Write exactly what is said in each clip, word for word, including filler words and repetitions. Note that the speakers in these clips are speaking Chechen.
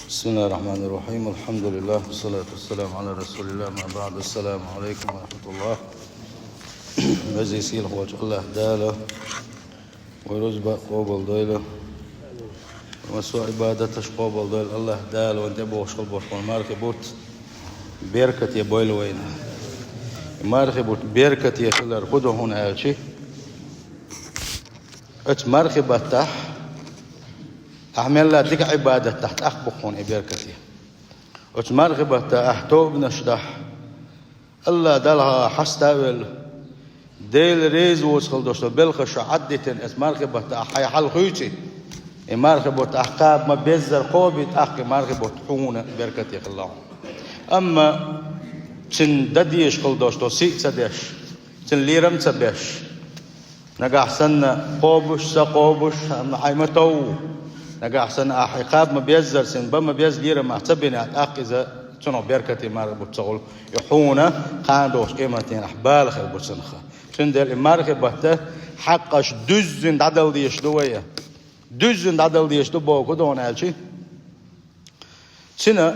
بسم الله الرحمن الرحيم. الحمد لله والصلاة والسلام على رسول الله. أما بعد. السلام عليكم ورحمة الله. Веза-сийлахь волчу АллахӀ Дала вай рузба къобалдойла. Массо а Ӏибадаташ къобалдойла. АллахӀ Дала вайна тӀебогӀуш хила болу мархи бутт беркате бойла вайна. Мархи бутт беркате хилар хӀун ду хьуна аьлча, оцу мархи баттахь ахь мелла дика Ӏибадат дахь тӀаккха бу хьуна и беркате. Оцу мархи баттахь ахь тобанаш дахь, АллахӀ Далла хьаста а велла, Дела реза воцу хила долуш долу белхаш Ӏаддитина, оцу мархи баттахь ахь хьайн хьал хуьйций, и мархи бутт ахь кхаба ма-беззара кхобий, тӀаккха и мархи бутт хьуна беркате хилла хьуна. Амма цуьнан дан дезаш хила долуш долу сий а ца деш, цуьнан лерам а ца беш, нагахь санна кхобуш, ца кхобуш, амма хьайн ма-тов. Нагахь санна ахь хьайн кхаба ма-беззара, цуьнан бан ма-безза лерам ахь ца бинехь, тӀаккха иза цунах беркате мархи бутт ца хуьлу. И хьуна кхана догӀучу къематдийнахь бала хир бу цунах. Цундела и мархи баттан хьакъаш дуьззина дӀадала дезаш ду вай. Дуьззина дӀадала дезаш ду боху хӀун ду хьуна аьлча, цуьнан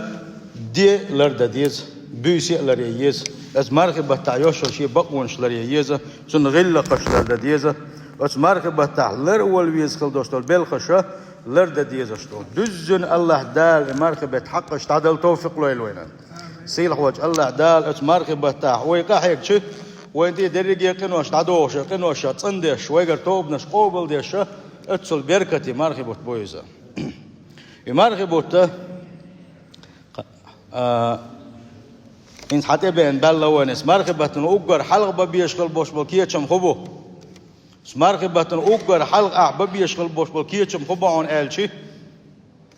де лардан деза, буьйса а ларъян еза. Оцу мархи баттахь йолуш йолу шен бакъонаш ларъян еза, цуьнан гӀиллакхаш лардан деза. Оцу мархи баттахь лар а вала веза хила долуш долу белхаш лардан дезаш ду. Дуьззина АллахӀ Дала и мархи беттан хьакъаш дӀадала товфикъ лойла вайна. Сийлахь волчу АллахӀ Дала оцу мархи баттахь вай къахьегча, вайна тӀе дерриге а къинош дӀадохуш, къиношах цӀандеш, вайгара тобанаш къобалдеш, оццул беркате мархи бутт бу иза. И мархи бутт, а, хӀинца хьан тӀе беана баьлла вайна, иза мархи баттана уггар хьалха бан безаш хила болуш болу кечам хӀун бу? Иза мархи баттана уггар хьалха ахь бан безаш хила болуш болу кечам хӀун бу хьуна аьлча,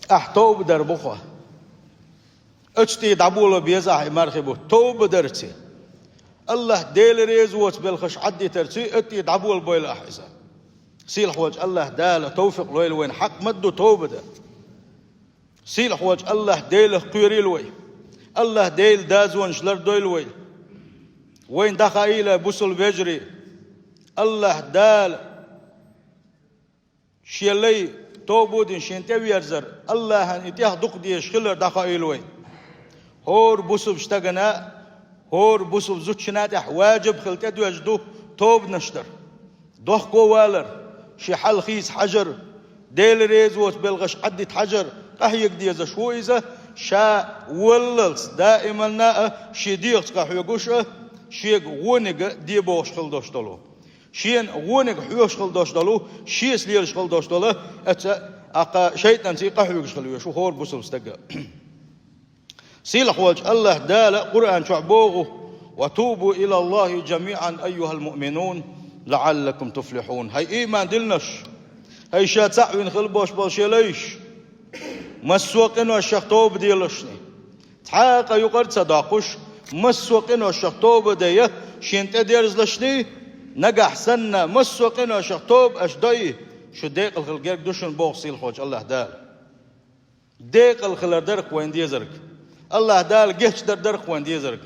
ахь тоба дар бу хьо. Оцу тӀе дӀабола беза ахь и мархи бутт тоба дарций. АллахӀ Дела реза воцу белхаш Ӏаддитарций, оцу тӀе дӀабола бойла ахь иза. Сийлахь волчу АллахӀ Дала товфикъ лойла вайна, хьакъ ма-дду тоба дан. Сийлахь волчу АллахӀ Делах кхоьрийла вай. АллахӀ Делан дозанаш лардойла вай. Вайна дӀахаийла бусалба вежарий. АллахӀ Дала Шен лай тоба дина шена тӀеверзар, АллахӀан и тӀех дукха дезаш хилар дӀахаийла вай. ХӀора бусалба стагана а, хӀора бусалба зудчунна а тӀехь важиб хила тӀедоьжна ду тобанаш дар. Дохко валар, шен хьал хийца хьажар, Дела реза воцу белхаш Ӏаддита хьажар, къахьега дезаш ву иза, ша валлалц даиманна а шен дегӀаца къахьоьгуш а, шега вониг а де бохуш хила долуш долу. Шена вониг хьоьгуш хила долуш долу, шеца лелаш хила долуш долу, оцу, аккха шайтӀанца и къахьоьгуш хила везаш ву хӀора бусалба стаг а. Сийлахь волчу АллахӀ Дала Къуръан чохь боху: «Ва тубу илаллахӀи жамиӀан айюхӀал муъминун, лаӀаллакум туфлихьун». ХӀай ийман диллинарш! ХӀай ша цхьаъ вина хила болуш болу шен лайш! Массо а къиношах тоба делашни. Цхьа а къа юкъара ца доккхуш, массо а къиношах тоба дайа, шена тӀедерзалашний, нагахь санна, массо а къиношах тоба аша дой, шу декъала хила герга ду шуна боху сийлахь волчу АллахӀ Дала. Декъала хилар дара-кх вайн дезарг. АллахӀ Дала гечдар дара-кх вайн дезарг.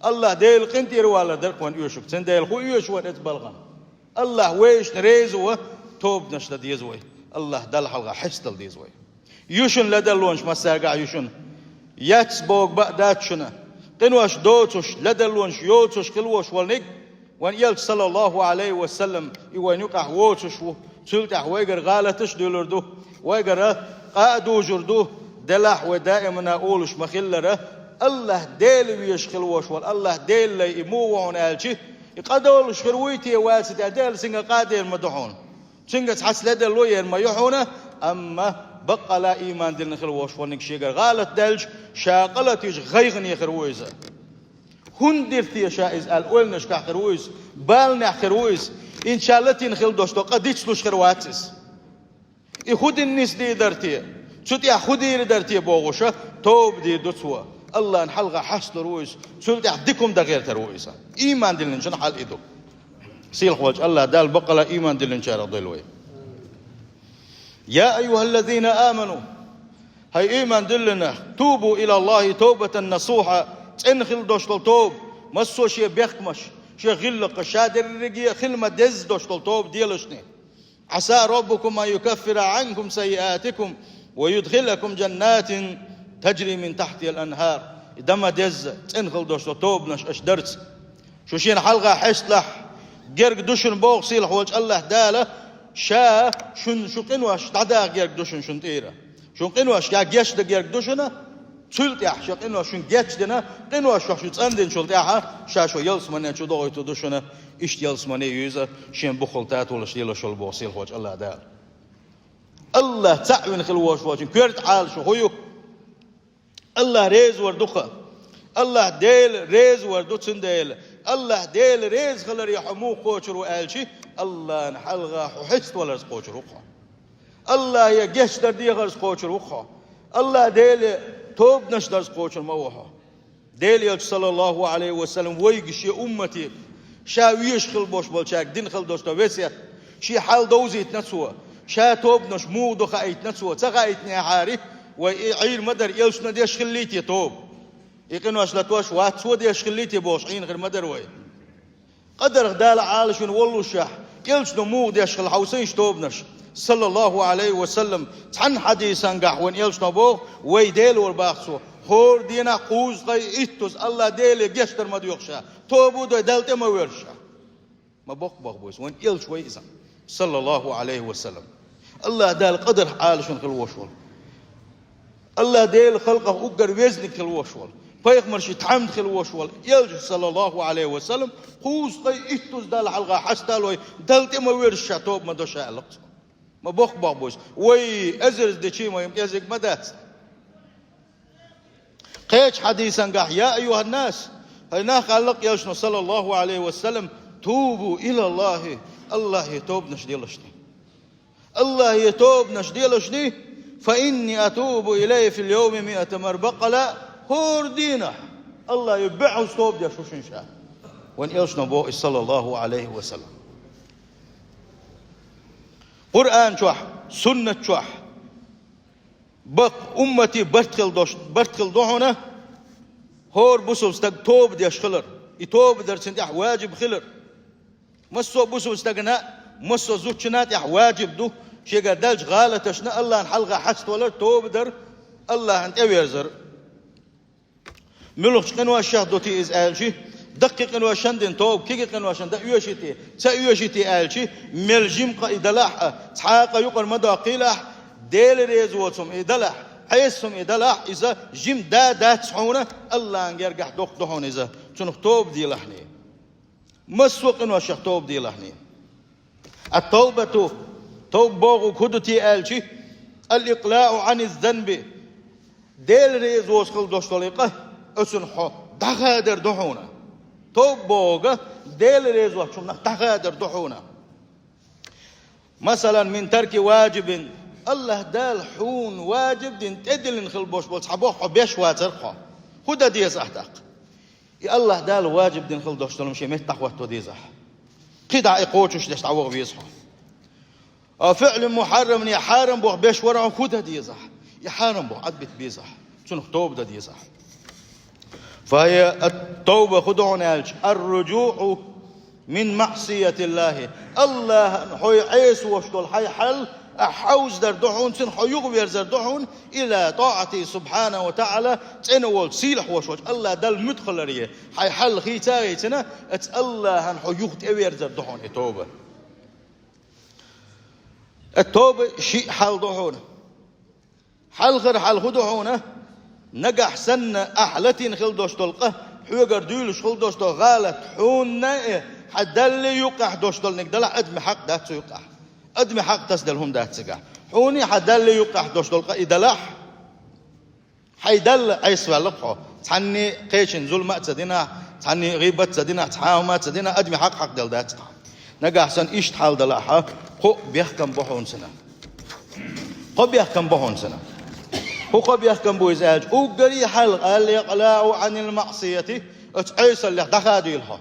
АллахӀ Делан къинтӀера валар дара-кх вайн оьшург. Цундела хӀун оьшу вайн эцу балхана? АллахӀ вайшна реза ву, тобанаш дан деза вай. АллахӀ Далла хьалха хьестадала деза вай. Ю шуна ледарлонаш массаьрга а ю шуна. Яц боху бакъ дац шуна. Къинош доцуш, ледарлонаш йоцуш хила волуш волниг, вайн элча, саллаллахӀу Ӏалайхи ва саллам, и вайн юкъахь воцуш ву. Цул тӀаьхьа вайгара гӀалаташ а дуьллур ду, вайгара къа а дужур ду. Делахь вай даимана олуш ма-хиллара, АллахӀ Дела везаш хила волуш волу, АллахӀ Делан лай и муха ву хьуна аьлча, и къа долуш хир вуй те вац те, Дела цуьнга къа а дер ма ду хьуна. Цуьнга цхьацца ледарло а ер ма ю хьуна, амма баккъала ийман диллина хила волуш волниг шегара гӀалат даьлча, ша къа латийча гӀайгӀане хир ву иза. ХӀунда дира те ша иза аьлла ойланашкахь хир ву иза, баланехь хир ву иза, хӀинца ша латийна хила долуш долу къа дицлуш хир вац иза. И хӀун дина нисдийр дара те? Цу тӀехь хӀун дийр дара те бохуша, тоба дийр ду цо. АллахӀна хьалха хьасталур ву иза, цул тӀаьхьа дика хӀума дан гӀертар ву иза. Ийман диллинчун хьал и ду. Сийлахь волчу АллахӀ Дала баккъала ийман диллинчарах дойла вай. Я айюхӀаллазина аману, хӀай ийман диллина, тубу илаллахӀи тобатан насухьа, цӀена хила долуш долу тоба, массо а шен бехкамаш, шен гӀиллакхаш, ша дерриге а хила ма-дезза долуш долу тоба делашни. Ӏаса раббукум ан юкаффира Ӏанкум саййиатикум ва юдхилакум жаннатин تجري من تحتها الأنهار. И дан ма дезза, цӀена хила долуш долу тобанаш аша дарца. Шу шена хьалха хьесталахь, герга ду шуна боху сийлахь волчу АллахӀ Дала, Ша шуна шу къинош дӀадаха герга ду шуна шуна тӀера. Шун къинош Ша гечдан герга ду шуна, цул тӀаьхьа шун къинош шуна гечдина, къиношах шу цӀандинчул тӀаьхьа Ша шу ялсамане чу дохуьйтур ду шуна, иштта ялсамане юьйза, шен бухахула татолаш лелош волу боху сийлахь волчу АллахӀ Дала. АллахӀ цхьаъ вина хила волуш волчун коьрта Ӏалашо хӀун ю? АллахӀ реза вар ду-кха. АллахӀ Дела реза вар ду, цундела АллахӀ Дела реза хиларе хьо муха кхочур ву аьлчи, АллахӀна хьалха хьо хьеставаларца кхочур ву-кха хьо. АллахӀе гечдар дехарца кхочур ву-кха хьо. АллахӀ Деле тобанаш дарца кхочур ма ву хьо. Делан Элча, саллаллаху Ӏалайхи ва саллам, вайга шен уммате, ша везаш хила болуш болчаьрга дина хила долуш долу весет, шен хьал довзийтина цо, ша тобанаш муха ду хаийтина цо, ца хаийтинехьара, вай и Ӏийр ма дара, Элчано деш хиллий те тоба? И къинош латош вац цо деш хиллий те бохуш Ӏийна хир ма дара вай. Къадарх Дала Ӏалашвина воллушехь, Элчано муха деш хилла хьовсийша тобанаш, саллаллаху Ӏалайхи ва саллам, цхьана хьадисангахь вайн Элчано боху, вай Дела вара баха цо, хӀора дийнахь кхузткъе иттаза АллахӀ Деле гечдар ма доьху ша, тоба а дой, Далла тӀе ма воьрзу ша. Ма боккха боху иза, вайн Элча вай иза, саллаллаху Ӏалайхи ва саллам. АллахӀ Дала къадарх Ӏалашвина хила волуш волу. АллахӀ Делан халкъах уггар везниг хила волуш волу, пайхамаршна тхьамда хила волуш волу Элча, саллаллаху Ӏалайхи ва саллам, кхузткъе иттаза Далла хьалха хьасталой, Далла тӀе ма воьрзу ша, тоба ма до ша аьлла-кх цо. Ма боккха боху иза, вай эзарза дечи ма ю, кӀезиг ма дац. Кхечу хьадисангахь, я айюхӀаннас, хӀай нах, аьлла-кх Элчано, саллаллаху Ӏалайхи ва саллам, тубу илаллахӀи, АллахӀе тобанаш делаш де. АллахӀе тобанаш делаш де, фа инни атубу илайхӀи фил йовми миата марра, баккъала, хӀора дийнахь АллахӀе бӀозза тоба деш ву шуна ша. Вайн Элчано боху иза, саллаллаху Ӏалайхи ва саллам. Къуръан чохь, суннат чохь, бакъ уммате барт хила дош-, барт хила ду хьуна, хӀора бусалба стаг тоба деш хилар. И тоба дар цунна тӀехь важиб хилар. Массо а бусалба стагана, массо а зудчунна тӀехь важиб ду, шегара даьллачу гӀалаташна АллахӀна хьалха хьаставалар, тоба дар, АллахӀна тӀеверзар. Муьлхачу къиношех ду те иза аьлчи, даккхий къиношна дина тоба, кегий къиношна дан оьший те, ца оьший те аьлчи, мел жима къа и далахь а, цхьа а къа юкъара ма доккхийлахь, Дела реза воцу хӀума и далахь, Ӏеса хӀума и далахь, иза жима да дац хьуна, АллахӀна гергахь доккха ду хьуна иза, цунах тоба делахьний. Массо а къиношех тоба делахьний. Ат-тавбату, тавба бохург хӀун ду те аьлчи, ал-икълаӀу Ӏаниззанби, Дела реза воцу хила дош долу и къа, оцунах хьо дӀахадар ду хьуна. Тавба бохург Дела реза воцчунах дӀахадар ду хьуна. Масалан, мин тарки важибин, АллахӀ Дала хьуна важиб дина тӀедиллина хила болуш болу цхьа боху хьо беш вацара хьо. ХӀун дан деза ахь тӀаккха? И АллахӀ Дала важиб дина хила долуш долу шен метта дӀахӀотто деза ахь. КхидӀа и кхочуш деш дӀаваха веза хьо. А фиъли мухьаррамни хьарам боху беш вара хьо, хӀун дан деза ахь? И хьарам боху Ӏадбита беза ахь. Цунах тоба дан деза ахь. Фа хия ат-тавба хӀун ду хьуна аьлча, ар-руджуӀу мин маӀсиятиллахӀи. АллахӀан хьо Ӏесош долу хьайн хьал ахь хьовзадар ду хьуна, цунах хьо юхаверзар ду хьуна, ила тӀаӀатихӀи субхьанаху ва таӀала, цӀена волчу, сийлахь волуш волчу АллахӀ Далла муьтӀахь хиларе, хьайн хьал хийца а хийцина, оцу АллахӀан хьо юха тӀеверзар ду хьуна и тоба. Ат-тавба шиъ хьал ду хьуна. Хьалхара хьал хӀун ду хьуна? Нагахь санна ахь латийна хила долуш долу къа, хьоьгара дуьйлуш хила долуш долу гӀалат, хьуна а, хьан Далла юккъехь долуш долуниг далахь, адамийн хьакъ дац цу юккъехь. Адамийн хьакъ тасаделла хӀума дац цигахь. Хьуна а, хьан Далла юккъехь долуш долу къа и далахь, хьайн Далла Ӏесаваьлла-кх хьо. Цхьанне а кхечун зулам а ца динахь, цхьанне а гӀийбат а ца динахь, цхьа а хӀума а ца динахь, адамийн хьакъ хьакъ делла дац цхьа. Нагахь санна иштта хьал далахь, кхо бехкам бу хьуна цунах. Кхо бехкам бу хьуна цунах. ХӀун кхо бехкам бу иза аьлча, уггаре а хьалха, ал-икълаӀу Ӏанил маӀсияти, оцу Ӏесаллех дӀахадийла хьо.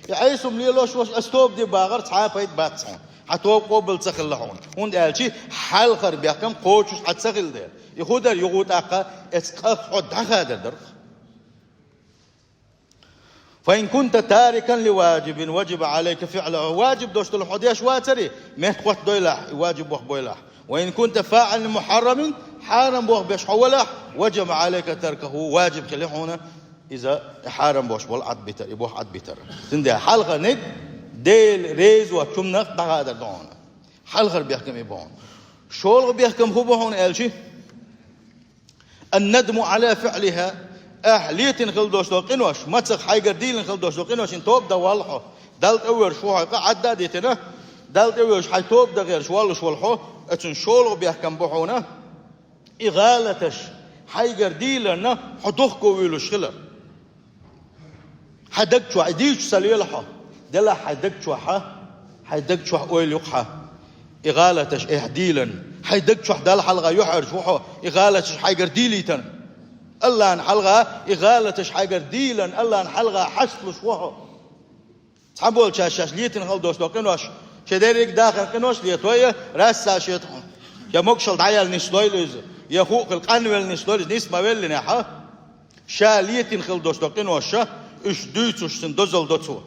И Ӏеса хӀума лелош волуш ас тоба де бахар цхьа а пайда бац хьуна. Хьан тоба къобал ца хилла хьуна. ХӀунда аьлча хьалхара бехкам кхочуш хьан ца хилла дела. И хӀун дара юха тӀаккха, оцу къах хьо дӀахадар дара. Фа ин кунта тарикан ли важибин, важиба Ӏалайка фиӀлуху. Важиб долуш долу хьо деш вацаре, метта хӀоттадойлахь, и важиб боху бойлахь. Ва ин кунта фаӀилан ли мухьаррамин, хьарам бох беш хьо валахь, ваджаба Ӏалайка таркаху, ваджиб хили хьуна иза хьарам бох бола Ӏадбитар, и бох Ӏадбитар. Цундела хьалхарниг Дела реза воцу хӀуманах дӀахадар ду хьуна. Хьалхар бехкам и бу хьуна. ШолгӀа бехкам хӀун бу хьуна аьлчи? Ан-надму Ӏала фиӀлиха. Ахь летина хила долуш долу къинош, мацах хьайгара дийлина хила долуш долу къинош, шен тоба дан валла хьо. Далла тӀе а воьжуш ву хьо, къа Ӏадда а дитина, Далла тӀе а воьжуш, хьайн тоба дан гӀерташ воллуш волу хьо, оцун шолгӀа бехкам бу хьуна, и гӀалаташ хьайгара дийларна хьо дохко вуьйлуш хилар. Хьайн даг чохь и дуьйцуш ца лела хьо. Делахь хьайн даг чохь, хьайн даг чохь ойла ю-кх хьан. И гӀалаташ эхь дийлан. Хьайн даг чохь Далла хьалха юьхьӀаьржа ву хьо, и гӀалаташ хьайгара дийлийтан. Аллахьан хьалха и гӀалаташ хьайгара дийлан, Аллахьан хьалха хьасталуш ву хьо. Цхьаболчаьрша шаьш летина хила долуш долу къинош, шен дерриг дахар къинош лето я, расса шетахь. Я могушалла дӀаяьлла нислойла иза, я хӀуъа хила къанвелла нислойла иза, нис ма веллинехь, ша летина хила долуш долу къинош, уьш дуьйцуш цуьнан дозалла до цо.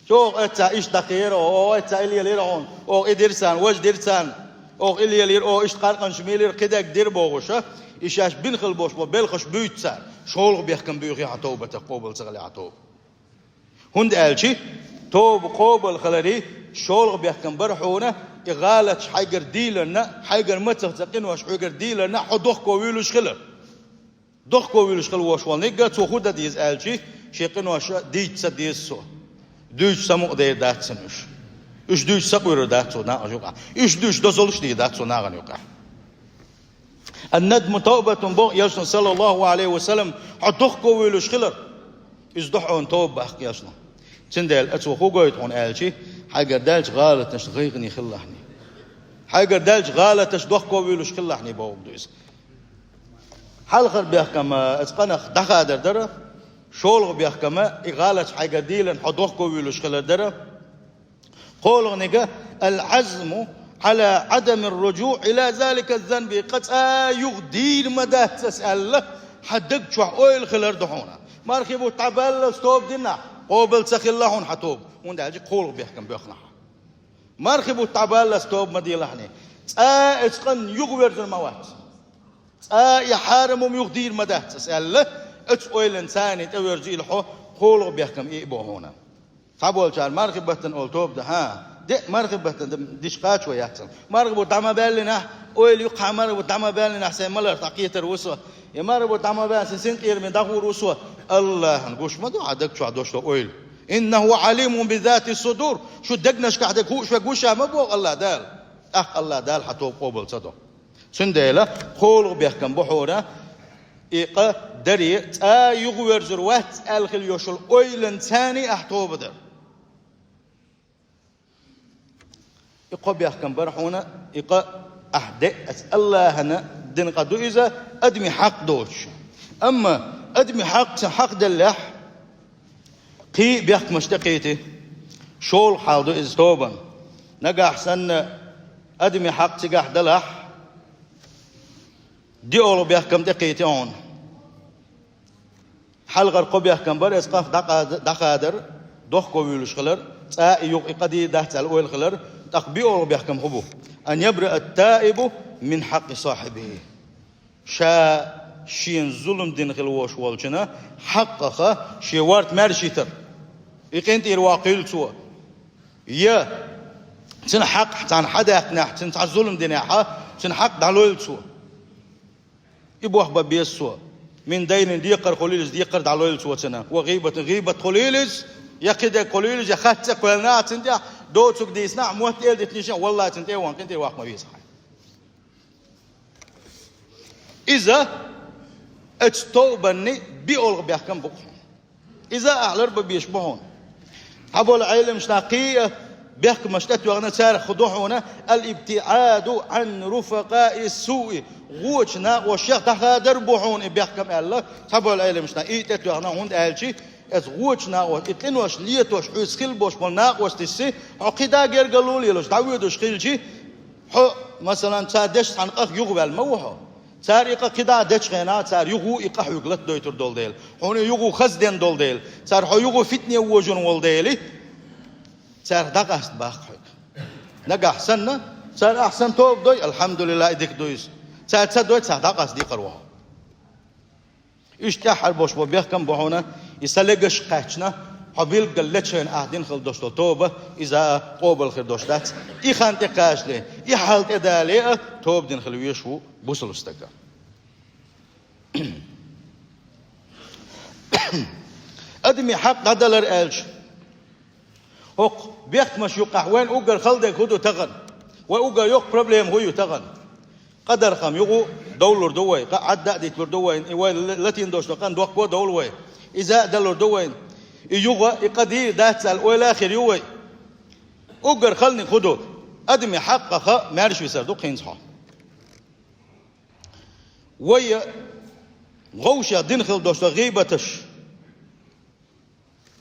Чохь эцца иштта дакхера, о, эцца и лелира хьуна, о, и дира царна, важа дира царна, о, и лелира, о, иштта къаркъанаш мелира, кхидерг дира бохуша, и шаьш бина хила болуш бо белхаш буьйцу цара, шолгӀа бехкам буьйхи хьан тобатах къобал ца хиле хьан тоба. ХӀунда аьлчи, тоба къобал хилари шолгӀа бехкам бара хьуна, и гӀалаташ хьайгара дийларна, хьайгара мацах цхьа къинош хьоьгара дийларна, хьо дохко вуьйлуш хилар. Дохко вуьйлуш хила вош волу нигга цо хӀун дан деза аьлчи, шен къинош дийца ца деза цо. Дуьйцуш самукъа дер дац цуьнан уьш. Уьш дуьйцуш сакъуьйр дац цо нахана юкъахь. Уьш дуьйцуш дозаллаш дийр дац цо нахана юкъахь. Ан-надму тавбатун боху Элчано, саллаллаху Ӏалайхи ва саллам, хьо дохко вуьйлуш хилар. Иза ду хьуна тоба боху Элчано. Цундела оцо хӀун гойту хьуна аьлчи, хьайгара даьллачу гӀалаташна гӀайгӀане хилалахьний. Хьайгара даьллачу гӀалаташна дохко вуьйлуш хилалахьний бохург ду иза. Хьалхара бехкам, а, оцу къинах дӀахадар дара, шолгӀа бехкам, и гӀалаташ хьайгара дийларна хьо дохко вуьйлуш хилар дара. КхоалгӀаниг, ал-Ӏазму Ӏала Ӏадамир-руджуӀ ила залика з-занби, къа цкъа юха дийр ма дац ас аьлла, хьан даг чохь ойла хилар ду хьуна. Мархи бутт дӀабаллалц тоба динахь, къобал ца хилла хьуна хьан тоба, хӀунда аьлча кхоалгӀа бехкам боьхна хьан. Мархи бутт дӀабаллалц тоба ма делахьний, цкъа а оцу къинна юхаверзур ма вац. Цкъа а и хьарам хӀума юха дийр ма дац ас аьлла, оцу ойланна царний тӀеверзийла хьо, кхоалгӀа бехкам и а бу хьуна. Цхьаболчара мархи баттана олу тоба дан, хьа, де а мархи баттана дан диш кхачо яц сан. Мархи бутт дӀа ма баьллинехь, ойла ю-кх хьан, мархи бутт дӀа ма баьллинехь сайн малар дӀакхетар ву со. Я мархи бутт дӀа ма баьллинехь, сайн синкъерамийн дӀахуур ву со. Аллахьана гуш ма ду хьан даг чохь долуш долу ойла. Иннаху Ӏалимун би зати с-судур. Шун дегнашкахь дерг хууш верг ву ша ма боху Аллахь Дала. ТӀаккха Аллахь Дала хьан тоба къобал ца до. Цундела кхоалгӀа бехкам бу хьуна, и къа даре цкъа юхаверзур вац аьлла хила йолуш йолу ойланна царний ахь тоба дар. И кхо бехкам бара хьуна, и къа ахь де а, аса Аллахьана дина къа ду иза, адамийн хьакъ доцуш. Амма адамийн хьакъ ца хьакъделлехь, кхин а бехкамаш тӀекхийти, шолгӀа хьал ду иза тобан. Нагахь санна адамийн хьакъ цигахь далахь, диъолгӀа бехкам тӀекхийти хьуна. Хьалхара кхо бехкам бара, аса къах дӀакъа-, дӀахадар, дохко вуьйлуш хилар, цкъа а и юха и къа дийр дац аьлла ойла хилар, тӀаккха биъолгӀа бехкам хӀун бу? Ан ябриа ат-таибу мин хьакъи сахьибихи. Ша шена зулам дина хила вош волчунна хьакъаха шен ворта маьршийтар. И къинтӀера ваккхийла цо. Я цуьнан хьакъ цхьаьна хьадаьккхинехь, цуьнан цхьа зулам динехь, цуьнан хьакъ дӀалойла цо. И бохбан беза цо. Мин дайнин декхар хуьлийла иза, декхар дӀалойла цо цуьнан. Ва гӀийбатин гӀийбат хуьлийла иза, я кхидерг хуьлийла иза, я хатта цӀе кхоьллина а цуьнан тӀехь, доцург дийцинехь, мотт эладитанехь, валлахӀи, цуьнан тӀе а ван, къинтӀера ваккха ма веза хьайн. Иза оцу тобанни биъолгӀа бехкам бу-кх хьуна. Иза ахь ларбан безаш бу хьуна. Цхьаболу Ӏеламнаха кхин а бехкамаш тӀетоьхна, царах хӀун ду хьуна, ал-ибтиӀаду Ӏан руфакъаи суи, вочу накъошех дӀахадар бу хьуна и бехкам аьлла, цхьаболу Ӏеламнаха и тӀетоьхна, хӀунда аьлча, аса вочу накъост, и къинош летош хьоьца хила болуш болу накъосташца хьо кхидӀа гергарло лелош дӀавоьдуш хилча, хьо, масалан, цара деш цхьана къах юхаваьлла ма ву хьо. Цара и къа кхидӀа дечу хенахь, цара юха и къа хьоьга латадойтур долу дела, хьуна юха хазден долу дела, цара хьо юха фитне вожун волу дела, царах дӀакъаста баккха хьоьга. Нагахь санна, цара ахь санна тоба дой, алхьамдулиллахӀ, и дика ду иза. Цара ца дой, цхьа дӀакъаста декхар ву хьо. Уьш тӀаьххьара болуш бо бехкам бу хьуна, и са легаш кхаьчна, хьо билггал лечхьайна ахь дина хила долуш долу тоба, иза а къобал хир долуш дац. И хан тӀекхачале, и хьал тӀедале а тоба дина хила везаш ву бусалба стага. Адамийн хьакъ дӀадалар аьлча, хӀокху бехкамаш юкъахь вайн уггар хала дерг хӀун ду тахана? Вай уггар йоккха проблема хӀун ю тахана? Къа дархам юха а довлур ду вай, къа Ӏадда а дитлур ду вайна, и вай ла-, латийна долуш долу къа дохко а довлу вай. Иза а далур ду вайна. И юха, и къа дийр дац аьлла, ойла а хир ю вай. Уггар халаниг хӀун ду? Адамийн хьакъах маьрша висар ду кхин цкъа. Вай а вовшех дина хила долуш долу гӀийбаташ,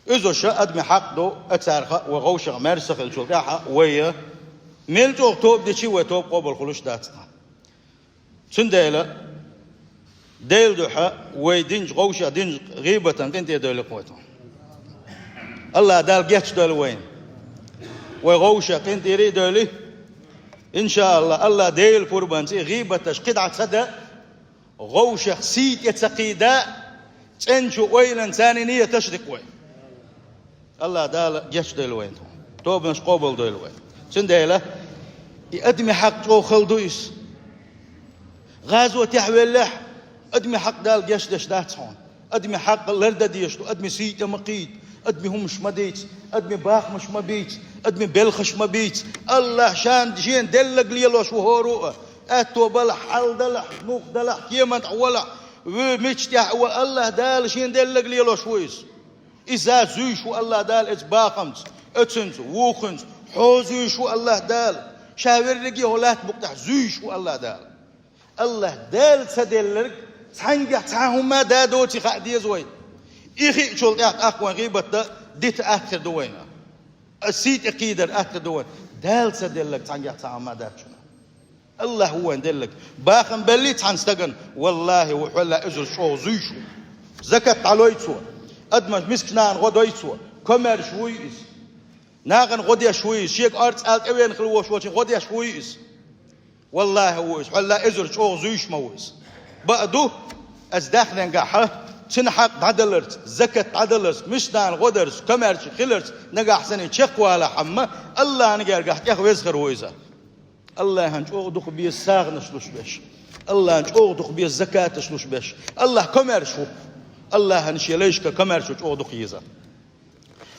уьзуш а адамийн хьакъ ду, а царах а вай вовшех маьрша ца хилчул тӀаьхьа вай а мел чӀогӀа тоба дичи, вай тоба къобал хуьлуш дац. Цундела Делан дуьхьа вай динчу, вовшех динчу гӀийбатан къинтӀера дойла кхойто. АллахӀ Дала гечдойла вайна. Вай вовшех къинтӀера а дойла, иншааллахӀ, АллахӀ Делан пурбанца и гӀийбаташ кхидӀа ца дан, вовшех сий тӀе ца кхийда, цӀеначу ойланца царна нияташ дика вай. АллахӀ Дала гечдойла вайна тхуна. Тобанаш къобалдойла вай. Цундела и адамийн хьакъ чӀогӀа хала ду иза. ГӀазотехь веллехь, адамийн хьакъ Дала гечдеш дац хьуна. Адамийн хьакъ лардан дезаш ду, адамийн сий тӀе ма кхийда, адамийн хӀумаш ма дийца, адамийн бахамаш ма бийца, адамийн белхаш ма бийца. АллахӀ Ша Шена делларг лелош ву хӀора а. Аьтто балахь, хьал далахь, нух далахь, кеманна тӀехь валахь, вуьйцу мичча тӀехь а валахь, АллахӀ Дала Шена делларг лелош ву иза. Иза зуьйш ву АллахӀ Дала оцу бахамца, оцуьнца, вукхуьнца, хьо зуьйш ву АллахӀ Дала. Ша верриге а хӀокху лаьттан букъа тӀехь зуьйш ву АллахӀ Дала. АллахӀ Дала ца делларг цхьаьнгахь цхьа хӀума а да доций хаа деза вайна. И хиъчул тӀаьхьа тӀаккха вайн гӀийбат дан дита атта хир ду вайна. Аса сий тӀе кхийдар атта хир ду вайна. Дала ца делларг цхьаьнгахь цхьа хӀума а дац шуна. АллахӀ ву вайн делларг. Бахам беллий цхьана стагана, валлахӀи, ву хьолла эзар чӀогӀа зуьйш ву. Закат дӀалой цо. Адамаш мискачу нахана гӀо дой цо. Комаьрша вуй иза. Нахана гӀо деш вуй иза. Шега орца ала тӀевеана хила волуш волчун гӀо деш вуй иза. ВаллахӀи, ву иза. Хьолла эзар чӀогӀа зуьйш ма ву иза. Баа ду, аса даьхненгахьа, цуьнан хьакъ дӀадаларца, закат дӀадаларца, мискачу нахана гӀо дарца, комаьрша хиларца, нагахь санна чекхвалахь хьамма, АллахӀан гергахь тӀех везхар ву иза. АллахӀан чӀогӀа дукха беза сагӀанаш луш беш. АллахӀан чӀогӀа дукха беза закаташ луш беш. АллахӀ комаьрша ву. АллахӀан шен лайшка комаьрша чӀогӀа дукха еза.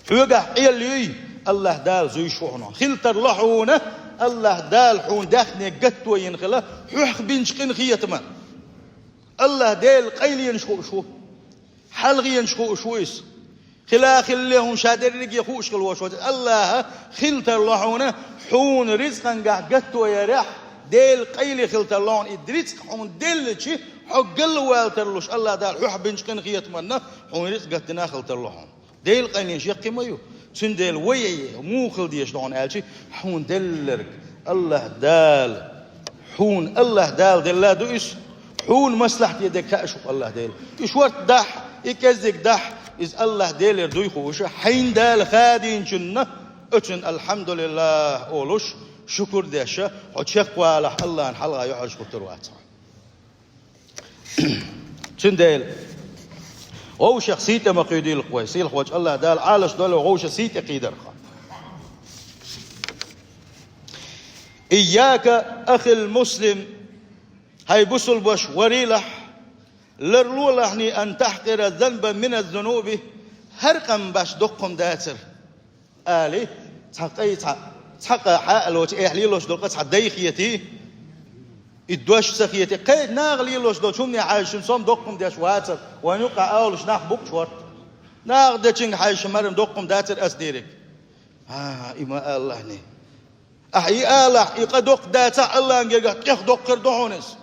Хьоьгахь къел юй, АллахӀ Дала зуьйш ву хьуна. Хила тарло хьуна, АллахӀ Дала хьуна даьхне гатто йина хила, хьох бинчу къинхетаман. АллахӀ Делан къайленаш хууш ву. ХьалхӀенаш хууш ву иза. Хила а хилале хӀума ша дерриге хууш хила волуш ву. АллахӀа хила тарло хьуна, хьуна рицкъангахь гатто ярехь, Делан къайле хила тарло хьуна. И рицкъ хьуна деллачи, хьо галвала тарлуш, АллахӀ Дала хьох бинчу къинхетаманна хьуна рицкъ гатдина хила тарло хьуна. Делан къайленаш яккхий ма ю. Цундела вай муха хила дезаш ду хьуна аьлчи, хьуна делларг АллахӀ Дала, хьуна АллахӀ Дала делла ду иза, хьуна маслахьте дерг хаьа шух АллахӀ Дела. И шорта дахь, и кӀеззиг дахь, иза АллахӀ Делера дуй хууш, хьайна Дала хадийначунна, оцунна «АлхьамдулиллахӀ» олуш, шукур деш, хьо чекхвалахь, АллахӀан хьалха юьхьӀаьржа хӀуттур вац хьо. Цундела вовшех сий тӀе ма кхуьйдийла вай, сийлахь волчу АллахӀ Дала Ӏалаш дойла вовшех сий тӀе кхийдарх. Ийяка, ахил муслим, хӀай бусулба ваша, варийлахь, ларлолахьний, ан тахькъира занбан мина зунуби, хӀара къам баш доккха хӀума дацара. Али, цхьа къай цхьа, цхьа къа хьаалочу, эхь лелош долу къа цхьа дай хетий, и дош ца хетий, кхечу наха лелош долчу хӀумане хьаьжча, шуна сом доккхум деш вацара, вайн юкъа олуш нах бу-кх шорта. Наха дечуьнга хьаьжча, маран доккхум дацара ас дийриг. А, и ма алалахьний. Ахьа и алахь, и къа доккха дацахь, Аллахьан гергахь тӀех доккхар ду хьуна иза.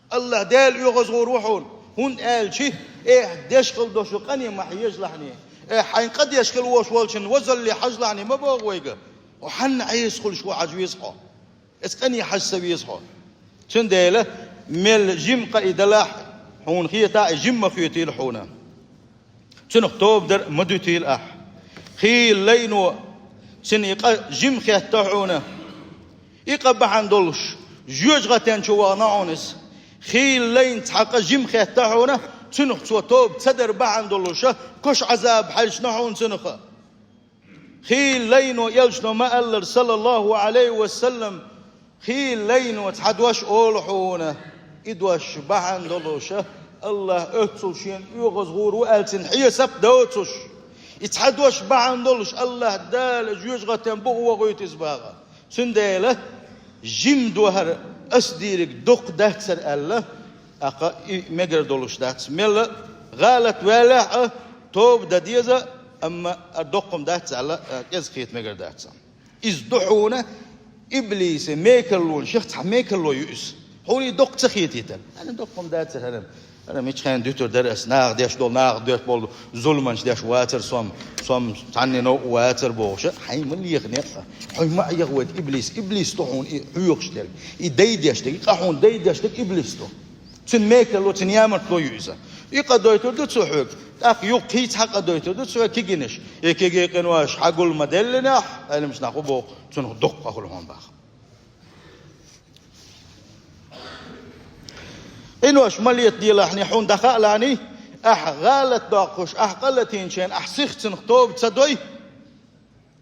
Аллахь Дела оьгӀаз гӀур ву хьуна, хӀунда аьлча, эхь деш хила долчу къане ма хьежалахьний, эхь хьайн къа деш хила волуш волчун возалле хьажалахьний ма боху вайга. Хьо хьанна Ӏеса хуьлуш ву хьажа веза хьо. Эца къане хьажа ца веза хьо. Цундела мел жима къа и далахь, хьуна хетахь, и жима ма хоьтийла хьуна. Цунах тоба дар а ма дуьтийла ахь. Хийла лайно, цуьнан и къа жима хетта хьуна. И къа бахьана долуш, жоьжахатен чу вахана хьуна иза. Хийла лайна цхьа къа жима хетта хьуна, цунах цо тоба ца дар бахьана долуша, кош Ӏазаб хьаьжна хьуна цунах. Хийла лайно, элчано ма аллара, саллаллаху Ӏалайхи ва саллам, хийла лайно цхьа дош олу хьуна, и дош бахьана долуша, Аллах оццул шена оьгӀаз гӀур ву аьлла цунна хьесап доцуш. И цхьа дош бахьана долуш Аллах Дала жоьжахатин букъ вохуьйту иза баха. Цундела жима ду хӀара, ас дийриг доккха дац хӀара аьлла, тӀаккха и мегар долуш дац. Мелла гӀалат ваьллехь а, тоба дан деза, амма а доккха-м дац аьлла, а, кӀезиг хета мегар дац. Иза ду хьуна иблисан мекарлонех цхьа мекарло ю иза. Хьуна и доккха ца хетийтар. ХӀара доккха-м дац хӀара. ХӀара мичхьана дуьтур дара ас, наха деш долу, наха деш болу зуламаш деш вацара со-м, со-м цхьанне новкъа вацара бохуша, хьайн ма леха некъ. Хьуна ма Ӏехавайта иблис, иблис ду хьуна и хьоьхуш дерг. И дайдеш дерг, и къа хьуна дайдеш дерг иблис ду. Цуьнан мекарло, цуьнан ямартло ю иза. И къа дойтур ду цо хьоьга, тӀаккха юха кхин цхьа къа дойтур ду цо хьоьга кегийнаш. И кегий къинош хьан гул ма деллинехь, Ӏеламнаха хӀун боху, цунах доккха къа хуьлу хьуна баха. Къинош ма летаделахьний, хьуна дӀахаалахьний, ахь гӀалат доккхуш, ахь къа латийначу хенахь ахь сихцинах тоба ца дой,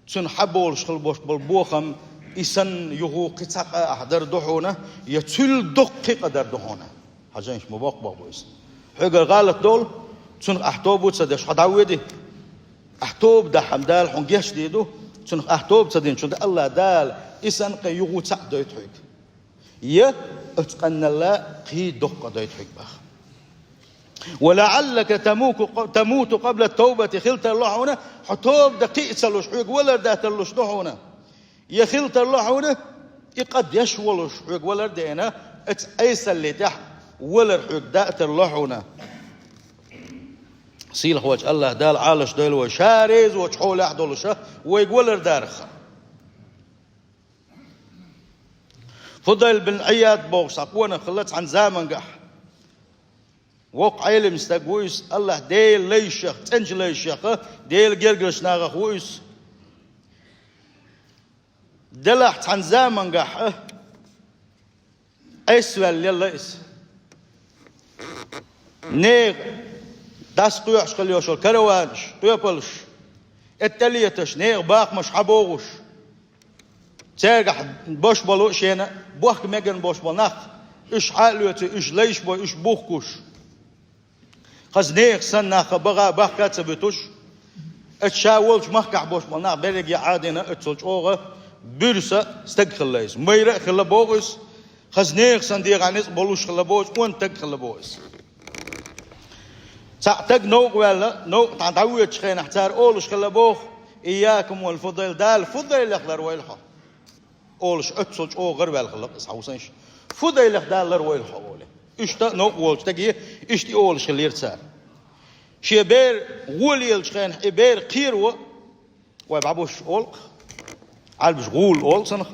цунах хьан болуш хила болуш болу бохам, и санна юха кхин цхьа къа ахь дар ду хьуна, я цул доккха кхин къа дар ду хьуна. Хьажанаш ма боккха боху иза. Хьоьгара гӀалат долу, цунах ахь тоба ца деш, хьо дӀавоьди. Ахь тоба дахьама Дала хьуна гечдийр ду, цунах ахь тоба ца динчунна Аллах Дала и санна кхин юха цхьаъ дойту хьоьга. Я оцу къаннал кхин доккха къа дойту хьоьга баха. «ولعلك تموت، تموت قبل التوبة», хила тарло хьуна, хьо тоба дан кхин а ца луш, хьоьга валар датарлуш ду хьуна. Я хила тарло хьуна, и къа деш волуш хьоьга валар а деана, оцу Ӏесаллин тӀехь валар хьоьга датарло хьуна. Сийлахьволчу Аллах Дала Ӏалаш дойла вай, Ша реза воцчу хьолехь долуша вайга валар дарах. Фудайл бин Ӏияд бохуш цхьа къонах хилла цхьана замангахь. Воккха Ӏелам стаг ву иза, Аллах Делан лайшех, цӀеначу лайшеха, Делан гергарчу нахах ву иза. Делахь цхьана замангахь а Ӏеса ваьлла лелла иза. Нехан дӀасакхоьхьуш хила йолуш караванаш, къепалш, эттӀалеташ, нехан бахамаш хьабогӀуш, цаьргахь бош болу шена бохка мегар болуш болу нах, уьш хьа а лоьций, уьш лайш бой, уьш бухкуш. Хаза нехан санна нах баха бахка а ца буьтуш, оцу ша волчу махкахь болуш болу нах берриге а Ӏадийна, оццул чӀогӀа буьрса стаг хилла иза. Майра а хилла боху иза, хаза нехан санна дегӀан ницкъ болуш хилла боху, цӀонан стаг хилла боху иза. Цхьаъ стаг новкъа ваьлла, новкъа тӀе дӀавоьдучу хенахь цара олуш хилла боху: «Ийякум вал Фудайла, Дала Фудайлах ларвойла хьо», олуш, оццул чӀогӀа гӀараваьлла хилла иза, хьовсийша. «Фудайлах Дала ларвойла хьо», олий. Иштта новкъа волчу стаге иштта и олуш хиллера цара. Шен бер гӀолаеллачу хенахь и бер кхеро, вай бӀабуш олу-кх, Ӏаьрбаша гӀула олу цунах.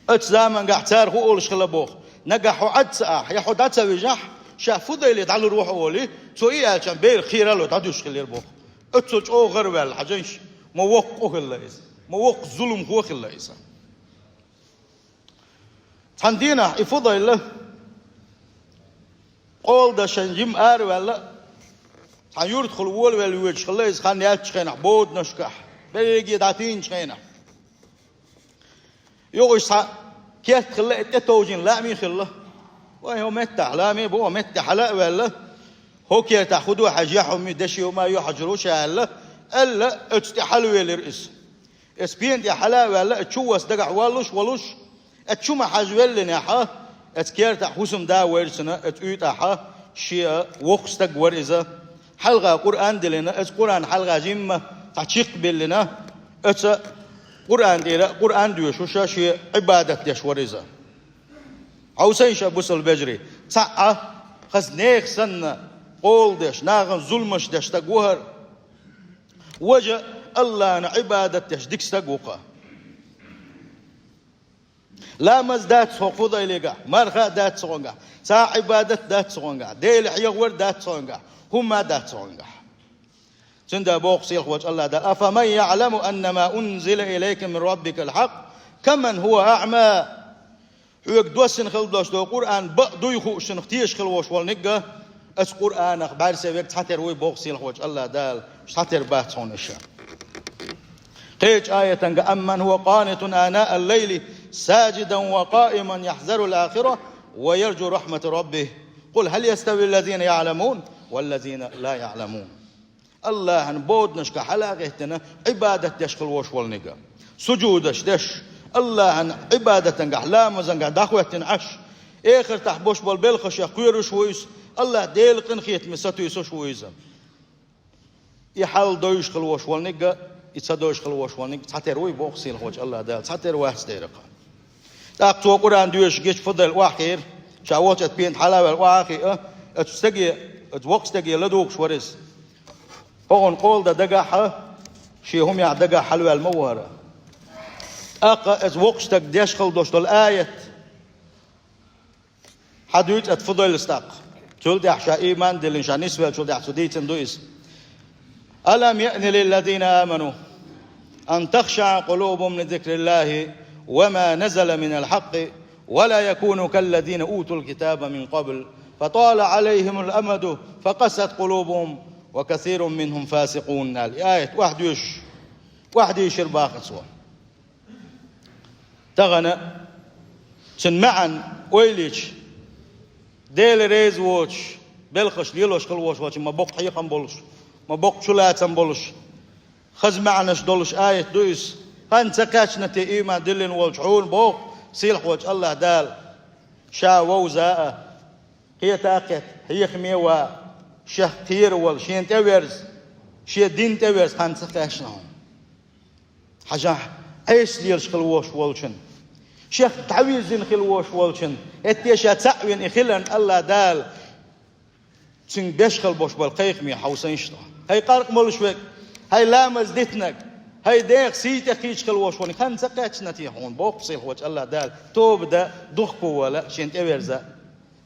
Оцу замангахь цара хӀун олуш хилла боху: «Нагахь хьо Ӏад ца Ӏахь, я хьо дӀа ца вижахь, ша Фудайле дӀалур ву хьо», олий, цо и аьлча бер кхералой дӀадуьсуш хиллера боху. Оццул чӀогӀа гӀараваьлла, хьажийша, ма воккха къа хилла иза, ма воккха зуламхо хилла иза. Цхьана дийнахь и Фудайла къола дан шен жима араваьлла, цхьана юьртахула волавелла воьдуш хилла иза, хан яьллачу хенахь боданашкахь, берриге а дӀатийначу хенахь. Юха уьш цхьа керта хилла, и тӀетовжийна лааме хилла. Вай, хӀокху меттехь лааме бу, хӀокху метта тӀе хьала а ваьлла, хӀокху кертахь хӀун ду хьажа, я хьо ма деши ма йо хьажур ву ша аьлла, аьлла, оцу тӀе хьалавелира иза. Иза пена тӀе хьала а ваьлла, иза чу ваца дагахь воллуш, волуш, иза чу ма хьажа веллинехь, иза кертахь хӀусамда вайра цунна, иза уьйтӀахь, шен воккха стаг вара иза. Хьалха Къуръан диллина, иза Къуръан хьалха жимма цхьа чиккх биллина, оцу Къуръан тӀера Къуръан доьшуша шен Ӏибадат деш вара иза. Хьовсийша, бусалба вежарий, цхьаъ а хаза нехан санна къола деш, нахана зуламаш деш стаг ву хӀара. Важа Аллана Ӏибадат деш дика стаг ву-кха. Ламаз дац хӀокху Фудайлегахь, марха а дац хӀонгахь, цхьа а Ӏибадат дац хӀонгахь, Дела хьехавар дац хӀонгахь, хӀумма а дац хӀонгахь. Цундела боху сийлахьволчу Аллах Дала: «أفمن يعلم أنما أنزل إليك من ربك الحق كمن هو أعمى». Хьоьга доссина хила долуш долу Къуръан бакъ дуй хууш, цунах тешаш хила волуш волниг а, оцу Къуръанах бӀаьрса верг цхьатера вуй боху сийлахьволчу АллахӀ Дала, цхьатера бац хьуна ша. Кхечу аятанга: «Амман хӀуа къанитун анаа ал-лайли саджидан ва къаиман яхьзару ал-ахира ва ярджу рахьмата раббихӀ. Къул хьал ястави аллазина яӀламун валлазина ла яӀламун». АллахӀан боданашка хьала а гӀеттина, Ӏибадат деш хила волуш волниг а, суджудаш деш, АллахӀан Ӏибадатангахь, ламазангахь дӀахӀоьттина Ӏаш, эхартахь бош болу белхашех кхоьруш ву иза, АллахӀ Делан къинхетаме сатуьйсуш ву иза. И хьал довзуш хила волуш волниг а, и ца довзуш хила волуш волниг а цхьатера вуй боху сийлахьволчу АллахӀ Дала, цхьатера вац дерриг а. ТӀаккха цо Къуръан доьшуш гича фу дойла охьахиира, ша волчу аса пенна хьала а ваьлла охьахиъна, оцу стаге, оцу воккхачу стаге ладугӀуш вара иза. ХӀокхунна къола дан дагахь а, шен хӀуманехь дагахь хьалаваьлла ма вара. ТӀаккха оцу воккхачу стага деш хила долуш долу аят хьадуьйцу оцу фу дойла стаккха. Цул тӀаьхьа ша ийман а диллина, ша нисвеллачул тӀаьхьа цо дийцина ду иза. «Алам яъни лиллазина аману ан тахшаа къулубухум ли зикриллахи ва ма назала минал хьаккъи, ва ла якуну каллазина утул китаба мин къабл, фатала алайхимул амаду, факъасат къулубухум, ва касирун минхум фасикъун», аьлла. И аят охьадоьшуш, охьадийшира боху цо. Тахана цуьнан маьӀна ойла йича, Дела реза воцуш, белхаш лелош хила волуш волчу, ма боккха хьехам болуш, ма боккха чулацам болуш, хаза маьӀнаш долуш аят ду иза. Хан ца кхаьчна те ийман диллина волчу хьуна боху сийлахьволчу АллахӀ Дала, ша вовза а, кхета а кхетта, хьехаме а ван, шех кхера волу, шена тӀеверза, шен дин тӀеверза хан ца кхаьчна хьуна? Хьажахь, Ӏеса лелаш хила волуш волчун, шех дӀавирзина хила волуш волчун, хӀетте ша цхьаъ вина и хиларна АллахӀ Дала, цуьнга беш хила бош болу кхайкхаме хьовсийша тхо. ХӀай къаркъа молуш верг, хӀай ламаз дитинарг, хӀай Дела сий тӀе кхийча хила волуш волчун хан ца кхаьчна те хьуна боху сийлахьволчу АллахӀ Дала, тоба дан, духку вала, шена тӀеверза?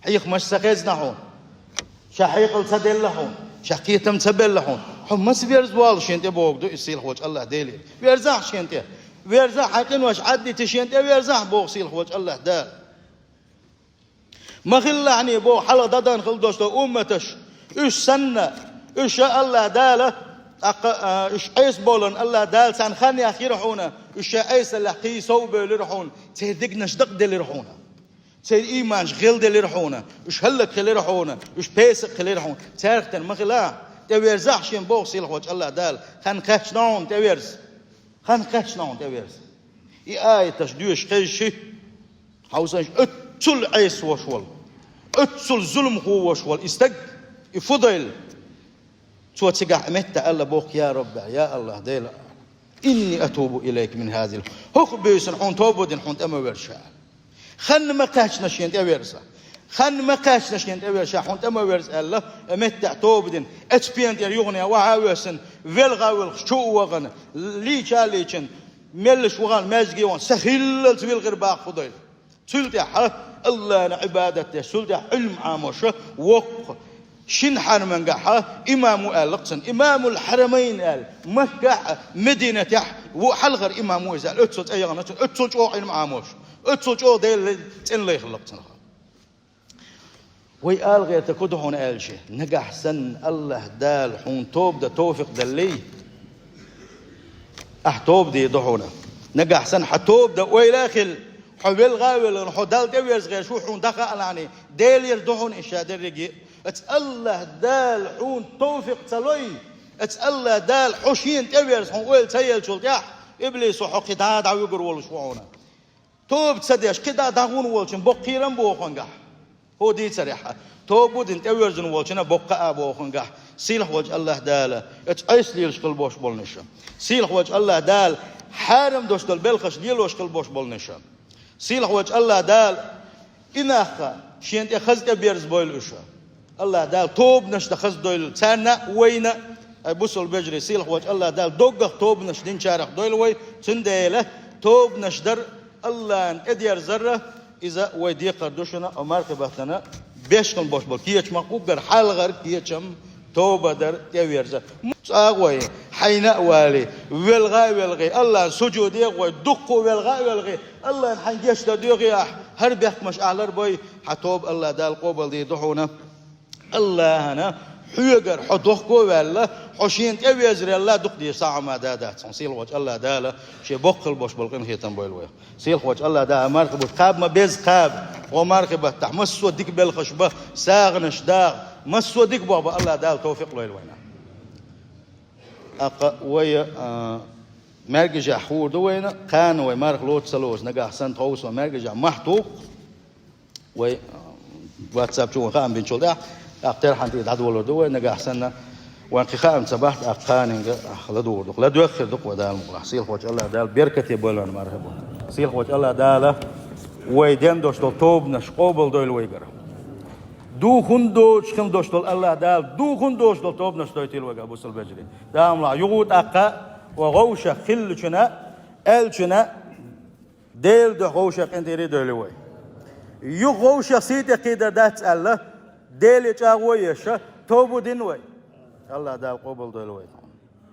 Хьехамаш ца хезна хьуна? Ша хьекъал ца делла хьуна? Ша кхетам ца белла хьуна? Хьо маса верза волу шена тӀе боху ду иза сийлахьволчу АллахӀ Делера. Верзахь шена тӀе. Верзахь хьайн къинош Ӏаддите шена тӀе верзахь боху сийлахьволчу АллахӀ Дала. Ма хилла хьуна боху хьалха дӀадахана хила долуш долу умматаш. Уьш санна, уьш АллахӀ Дала, тӀаккха, а, уьш Ӏеса болан АллахӀ Дала царна хан яхйира хьуна, уьш шайн Ӏесаллехь кхин сов бевлира хьуна, церан дегнаш дакъаделира хьуна. Церан ийманаш гӀелделира хьуна, уьш хӀаллакьхилира хьуна, уьш песакъ хилира хьуна. Цаьргахь тера ма хила, тӀеверзахь шена боху сийлахьволчу АллахӀ Дала, хан кхаьчна хьуна тӀеверза. Хан кхаьчна хьуна тӀеверза. И аяташ доьшуш хезча, хьовсийша, оццул Ӏеса вош волу, оццул зуламхо вош волу и стаг, и фу дойла? Цо цигахь меттахь аьлла боху: «Я Рабби, я АллахӀ Дела, инни атубу илайка мин хазил». ХӀокху буьйсанна хьуна тоба дина хьуна тӀе ма верза ша. Хан ма кхаьчна шена тӀеверза. Хан ма кхаьчна шена тӀеверза ша, хьуна тӀе ма верза аьлла, меттахь тоба дина. Оцу пена тӀера юхана охьа а воьссина, велха а воьлхуш, чу а вахана, лийча а лийчина, меллаша вахана, маьждиге а вахана, са хиллалц вилхира боху фу дойла? Цул тӀаьхьа АллахӀна Ӏибадат деш, цул тӀаьхьа Ӏилма Ӏамош воккха, шина хьарамангахь имам ву аьлла-кх цунна. Имамул хьарамайн аьлла. Маккахь а, Мединатехь а ву хьалхара имам ву иза аьлла. Оццул цӀе яхана цунна, оццул чӀогӀа Ӏилма Ӏамош, оццул чӀогӀа Делан цӀена лайхалла-кх цунах. Вай ала гӀертарг хӀун ду хьуна аьлча, нагахь санна АллахӀ Дала хьуна тоба дан товфикъ даллий, ахь тоба дийр ду хьуна. Нагахь санна хьан тоба дан ойла а хилла, хьо велха а велхина, хьо Далла тӀеверза гӀерташ ву хьуна дӀахаалахь, Делера ду хьуна и ша дерриге а. Оцу АллахӀ Дала хьуна товфикъ ца лой, оцу АллахӀ Дала хьо шена тӀеверза хьуна ойла ца еллачул тӀаьхьа, иблисо хьо кхин дӀа а дӀавуьгур волуш ву хьуна. Тоба ца деш, кхин дӀа а дӀагӀур волчун боккха кхерам бу хьуна нагахь. ХӀун дийцарехь а, тоба дина тӀеверзина волчунна боккха а бу хьуна нагахь. Сийлахьволчу АллахӀ Дала оцу Ӏеса лелаш хила бош болнаш а. Сийлахьволчу АллахӀ Дала хьарам долуш долу белхаш лелош хила бош болнаш а. Сийлахьволчу АллахӀ Дала и нах а шена тӀе хаза тӀеберзабойла уьш а. АллахӀ Дала тобанаш дан хаза дойла царна а, вайна а. Ай бусалба вежарий, сийлахьволчу АллахӀ Дала доггах тобанаш динчарах дойла вай, цундела тобанаш дар, АллахӀна тӀедерзар а, иза вай декхар ду шуна, а мархи баттана беш хила бош болу кечамах уггар хьалхара кечам тоба дар, тӀеверза. ЦӀа а гӀой, хьайна а валий, велха а велхий, АллахӀна сужуде а гӀой, дуккха велха а велхий, АллахӀна хьайн гечдар доьхий ахь, ХӀара бехкамаш ахьлар бой, хьа тоба АллахӀ Дала къобалдийр ду хьуна. АллахӀана хьоьгара хьо дохко а ваьлла, хьо шена тӀе а везарелла, дукха дезаш сагӀа ма дац хьуна. Сийлахьволчу АллахӀ Дала шен боккхал болуш болу къинхетам бойла вайх. Сийлахьволчу АллахӀ Дала марха бутт кхаба ма беза кхаба, хӀокху мархийн баттахь массо а дика белхаш бан, сагӀанаш даха, массо а дика болх бан АллахӀ Дала товфикъ лойла вайна. ТӀаккха вай, а, маьркӀажехь хуур ду вайна, кхана вай марха лоцу ца лоцу, нагахь санна тховса вай маьркӀажехь мохь туху. Вай, а, WhatsApp чу вайн хаам бинчул тӀаьхьа, тӀаккха терхьан тӀе дӀадолур ду вай, нагахь санна вайн кхин хаам ца бахь, тӀаккха кханенга ладугӀур ду-кх. ЛадоьгӀур ду-кх вай Дала мукъалахь. Сийлахьволчу АллахӀ Дала беркате бойла вайна марха бутт. Сийлахьволчу АллахӀ Дала вай ден долуш долу тобанаш къобалдойла вайгара. Ду хӀунда доцуш хила долуш долу АллахӀ Дала, ду хӀунда доцуш долу тобанаш дойтийла вайгара, бусалба вежарий. Дала мукъалахь, юха а тӀаккха вай вовшах хиллачунна, аьллачунна, Делан дуьхьа вовшах къинтӀера а дойла вай. Юха вовшах сий тӀе кхийдар дац аьлла, Деле чӀагӀо а еш, тоба дина вай. АллахӀ Дала къобалдойла вай.